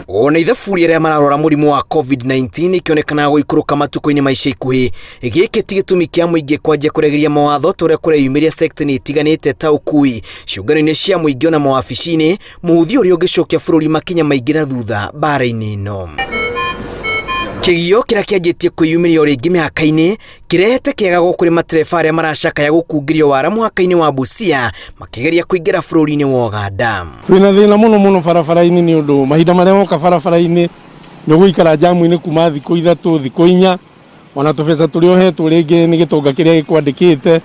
Ona ithabu rĩrĩa mararora mũrimũ wa COVID-19 ikĩonekana gũikũrũka matukũ-inĩ ma ica ikuhĩ, gĩkĩ ti gĩtũmi kĩa mũingĩ kwanjia kũregeria mawatho ta ũrĩa kũreyumĩria sekta-inĩ itiganĩte ta ũkui, ciũngano-inĩ cia mũingĩ ona mawabici-inĩ, mũhuthio ũrĩa ũngĩcokia bũrũri makinya maingĩ na thutha mbara-inĩ ĩno. Kĩgio kĩrĩa kĩanjĩtie kwĩyumĩria o rĩngĩ mĩhaka-inĩ kĩrehete kĩagago kũrĩ matereba arĩa maracakaya gũkungĩrio wara mũhaka-inĩ wa Busia makĩgeria kũingĩra bũrũri-inĩ wa Ũganda. Twĩna thĩna mũno mũno barabara-inĩ nĩ ũndũ mahinda marĩa woka barabara-inĩ nĩ ũgũikara njamu-inĩ kuma thikũ 3, thikũ 4, ona tũbeca tũrĩa ũhetwo rĩngĩ nĩ gĩtonga kĩrĩa gĩkwandĩkĩte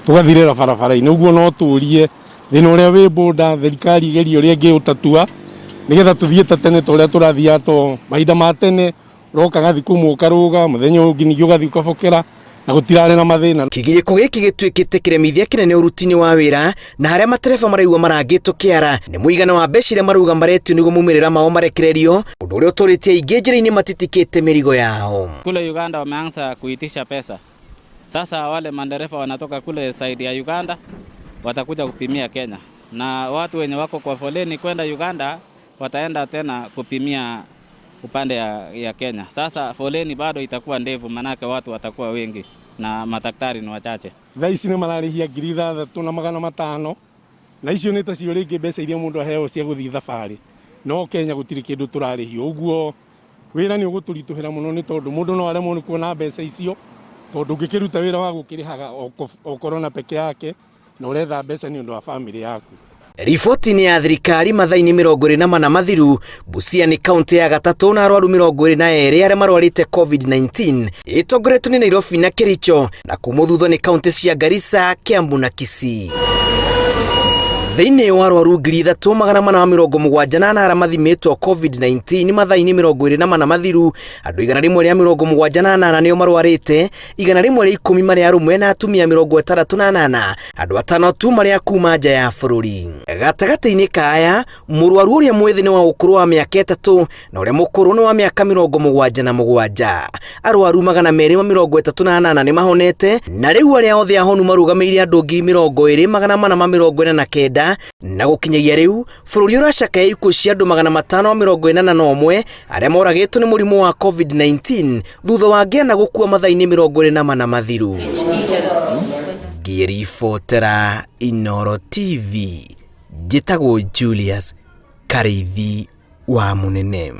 tũgathirĩra barabara-inĩ. Ũguo no tũrie thĩna ũrĩa wĩ boda thirikari ĩgerie ũrĩa ĩngĩũtatua nĩgetha tũthiĩ ta tene ta ũrĩa tũrathiaga, to mahinda ma tene ũrokaga thikũ ĩmwe ũkarũga, mũthenya ũyũ ũngĩ ningĩ ũgathiĩ ũkabokera na gũtirarĩ na mathĩna. Kĩgirĩko gĩkĩ gĩtuĩkĩte kĩremithia kĩnene ũruti-inĩ wa wĩra na harĩa matereba maraigua marangĩtwo kĩara nĩ mũigana wa mbeca iria marauga maretio nĩguo maumĩrĩra mao marekererio, ũndũ ũrĩa ũtũrĩtie aingĩ njĩra-inĩ matitikĩte mĩrigo yao. Kule Uganda wameanza kuitisha pesa. Sasa wale madereva wanatoka kule side ya Uganda watakuja kupimia Kenya, na watu wenye wako kwa foleni kwenda Uganda wataenda tena kupimia upande ya Kenya. Sasa foleni bado itakuwa ndefu, manake watu watakuwa wengi na madaktari ni wachache. Thaa ici nĩ mararĩhia 6500, na icio nĩ tacio rĩngĩ mbeca iria mũndũ aheo cia gũthiĩ thabarĩ, no Kenya gũtirĩ kĩndũ tũrarĩhio. Ũguo wĩra nĩ ũgũtũritũhĩra mũno nĩ tondũ mũndũ no aremwo nĩ kuona mbeca icio, tondũ ũngĩkĩruta wĩra wa gũkĩrĩhaga o corona peke yake na ũretha mbeca nĩ ũndũ wa bamĩrĩ yaku. Riboti-inĩ ya thirikari mathaa-inĩ 24 mathiru, Busia nĩ kaunti ya gatatũ na arwaru 22 arĩa marwarĩte COVID-19, ĩtongoretio nĩ Nairobi na Kericho, na kuma thutha nĩ kaunti cia Garissa, Kiambu na Kisii. Thĩinĩ wa arwaru 3474 arĩa mathimĩtwo COVID-19 mathaa-inĩ 24 mathiru, andũ 178 nĩo marwarĩte, 110 marĩ arũme na atumia 68, andũ 5 tu marĩ a kuma nja ya bũrũri. Gatagatĩ-inĩ ka aya, mũrwaru ũrĩa mwĩthĩ nĩ wa ũkũrũ wa mĩaka 3 na ũrĩa mũkũrũ nĩ wa mĩaka 77. Arwaru 238 nĩ mahonete, na rĩu arĩa othe ahonu marũgamĩrĩire andũ 20,449, na gũkinyagia rĩu bũrũri ũracakaya ikuũ cia andũ 581 arĩa moragĩtwo nĩ mũrimũ wa COVID-19 thutha wa ngĩana gũkua mathaa-inĩ 24 mathiru. Ngĩribotera Inooro TV, njĩtagwo Julius Karĩithi wa Mũnene.